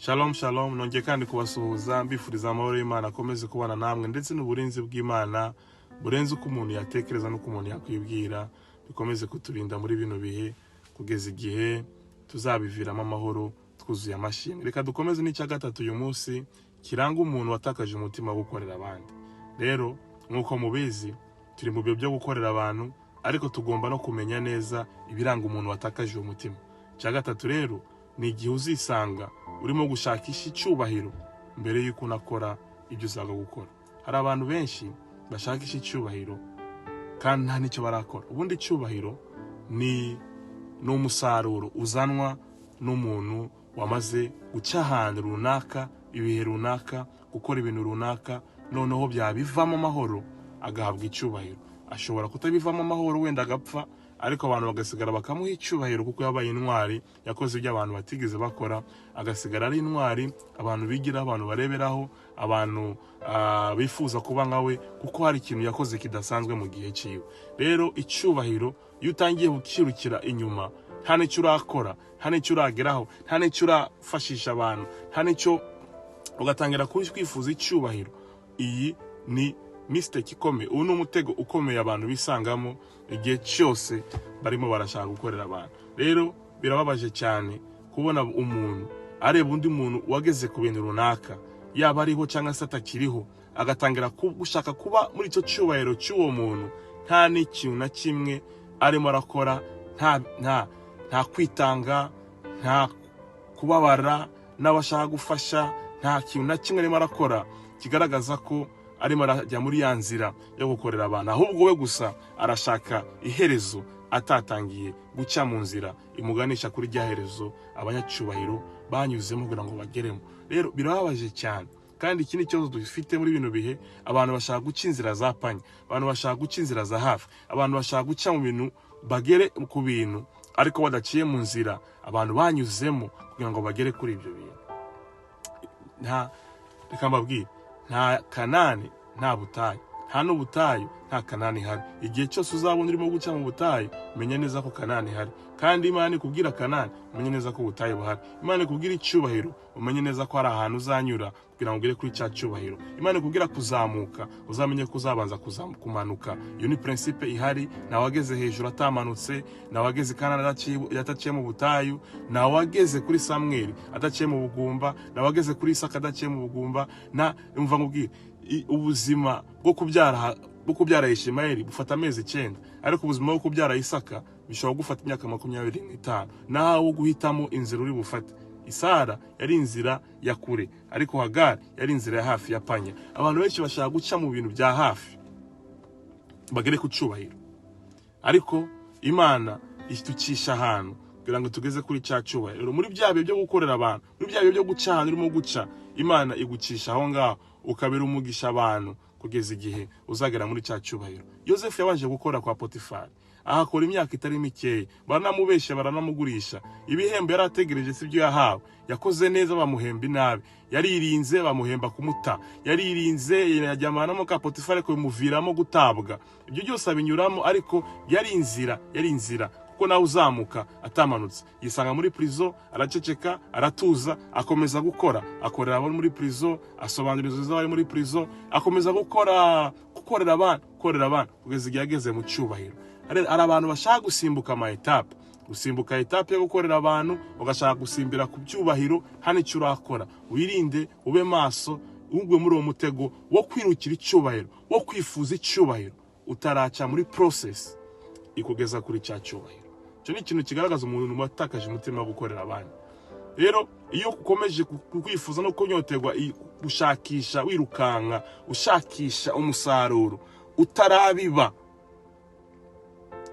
Shalom shalom, nongeye kandi kubasuhuza mbifuriza amahoro y'Imana akomeze kubana namwe, ndetse n'uburinzi bw'Imana burenze uko umuntu yatekereza n'uko umuntu yakwibwira, bikomeze kuturinda muri bino bihe kugeza igihe tuzabiviramo amahoro twuzuye amashimwe. Reka dukomeze n'icya gatatu uyu munsi kiranga umuntu watakaje umutima wo gukorera abandi. Rero nk'uko mubizi, turi mu bihe byo gukorera abantu, ariko tugomba no kumenya neza ibiranga umuntu watakaje uwo mutima. Icya gatatu rero ni igihe uzisanga urimo gushakisha icyubahiro mbere y'uko unakora ibyo ushaka gukora. Hari abantu benshi bashakisha icyubahiro kandi nta n'icyo barakora. Ubundi icyubahiro ni umusaruro uzanwa n'umuntu wamaze guca ahantu runaka, ibihe runaka, gukora ibintu runaka, noneho byabivamo amahoro agahabwa icyubahiro. Ashobora kutabivamo amahoro, wenda agapfa, ariko abantu bagasigara bakamuha icyubahiro kuko yabaye intwari, yakoze ibyo abantu batigeze bakora, agasigara ari intwari abantu bigiraho, abantu bareberaho, abantu bifuza kuba nka we kuko hari ikintu yakoze kidasanzwe mu gihe cyiwe. Rero icyubahiro, iyo utangiye gukirukira inyuma, nta n'icyo urakora, nta n'icyo urageraho, nta n'icyo urafashisha abantu, nta n'icyo, ugatangira kwifuza icyubahiro, iyi ni mistake ikomeye. Ubu ni umutego ukomeye abantu bisangamo igihe cyose barimo barashaka gukorera abantu. Rero birababaje cyane kubona umuntu areba undi muntu wageze ku bintu runaka, yaba ariho cyangwa se atakiriho, agatangira gushaka kuba muri icyo cyubahiro cy'uwo muntu, nta n'ikintu na kimwe arimo arakora, nta kwitanga, nta kubabara n'abashaka gufasha, nta kintu na kimwe arimo arakora kigaragaza ko arimo arajya muri ya nzira yo gukorera abantu. Ahubwo we gusa arashaka iherezo atatangiye guca mu nzira imuganisha kuri rya herezo abanyacyubahiro banyuzemo kugira ngo bageremo. Rero birababaje cyane, kandi iki ni ikibazo dufite muri bino bihe. Abantu bashaka guca inzira za panya, abantu bashaka guca inzira za hafi, abantu bashaka guca mu bintu bagere ku bintu, ariko badaciye mu nzira abantu banyuzemo kugira ngo bagere kuri ibyo bintu. Nta, reka mbabwire, nta Kanani nta butayu, nta n'ubutayu nta Kanani ihari. Igihe cyose uzabona urimo guca mu butayu, menya neza ko Kanani ihari. Kandi Imana ikubwira Kanani, umenye neza ko ubutayu buhari. Imana ikubwira icyubahiro, umenye neza ko hari ahantu uzanyura kugira ngo ugere kuri cya cyubahiro. Imana ikubwira kuzamuka, uzamenye ko uzabanza kumanuka. Iyo ni principe ihari. Ntawageze hejuru atamanutse, ntawageze Kanani adaciye mu butayu, ntawageze kuri Samweli adaciye mu bugumba, ntawageze kuri Isaka adaciye mu bugumba. Na umva nkubwire, ubuzima bwo kubyara Ishimayeli bufata amezi 9, ariko ubuzima bwo kubyara Isaka bishobora gufata imyaka 25. Nawe wo guhitamo inzira uri bufate. Isara yari inzira ya kure, ariko Hagari yari inzira ya hafi ya panya. Abantu benshi bashaka guca mu bintu bya hafi bagere ku cyubahiro, ariko Imana itucisha ahantu kugira ngo tugeze kuri cya cyubahiro. Muri bya bihe byo gukorera abantu, muri bya bihe byo guca ahantu urimo guca, Imana igucisha aho ngaho ukabera umugisha abantu kugeza igihe uzagera muri cya cyubahiro. Yosefu yabanje gukora kwa Potifari, ahakora imyaka itari mikeya, baranamubeshya, baranamugurisha. Ibihembo yari ategereje si byo yahawe. Yakoze neza, bamuhemba inabi. Yaririnze, bamuhemba kumuta. Yaririnze, yajyamana na muka Potifari, ariko bimuviramo gutabwa. Ibyo byose abinyuramo, ariko yari inzira, yari inzira, kuko nawe uzamuka atamanutse. Yisanga muri prison, araceceka, aratuza, akomeza gukora, akorera abo muri prison, asobanura inzozi z'abari muri prison, akomeza gukora, gukorera abana, gukorera abana, kugeza igihe ageze mu cyubahiro. Hari abantu bashaka gusimbuka ama étapes, gusimbuka étape yo gukorera abantu, ugashaka gusimbira ku byubahiro hano icyo urakora. Wirinde, ube maso, ugwe muri uwo mutego wo kwirukira icyubahiro, wo kwifuza icyubahiro utaraca muri process ikugeza kuri cya cyubahiro. Icyo ni ikintu kigaragaza umuntu watakaje umutima wo gukorera abandi. Rero iyo ukomeje kwifuza no kunyoterwa gushakisha, wirukanka ushakisha umusaruro utarabiba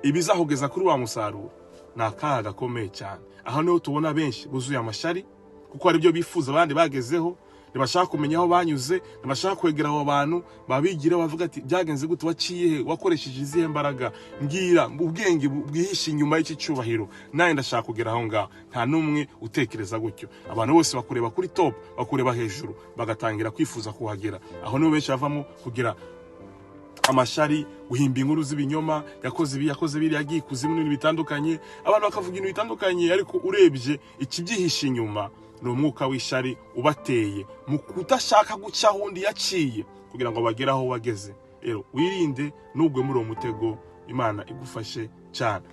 ibizakugeza kuri wa musaruro, ni akaga gakomeye cyane. Aho niho tubona benshi buzuye amashyari, kuko hari ibyo bifuza abandi bagezeho. Ntibashaka kumenya aho banyuze, ntibashaka kwegera abo bantu babigira, bavuga ati: "Byagenze gute? Waciye he? Wakoresheje izihe mbaraga? Mbwira ubwenge bwihishe inyuma y'iki cyubahiro, nawe ndashaka kugera aho ngaho." Nta n'umwe utekereza gutyo. Abantu bose bakureba kuri top, bakureba hejuru, bagatangira kwifuza kuhagera. Aho niho benshi bavamo kugira amashyari, guhimba inkuru z'ibinyoma: yakoze ibi, yakoze biriya, yagiye ikuzimu, n'ibintu bitandukanye. Abantu bakavuga ibintu bitandukanye, ariko urebye ikibyihishe inyuma ni Ni umwuka w'ishyari ubateye mu kudashaka guca aho undi yaciye kugira ngo bagere aho wageze. Rero wirinde, nugwe muri uwo mutego. Imana igufashe cyane.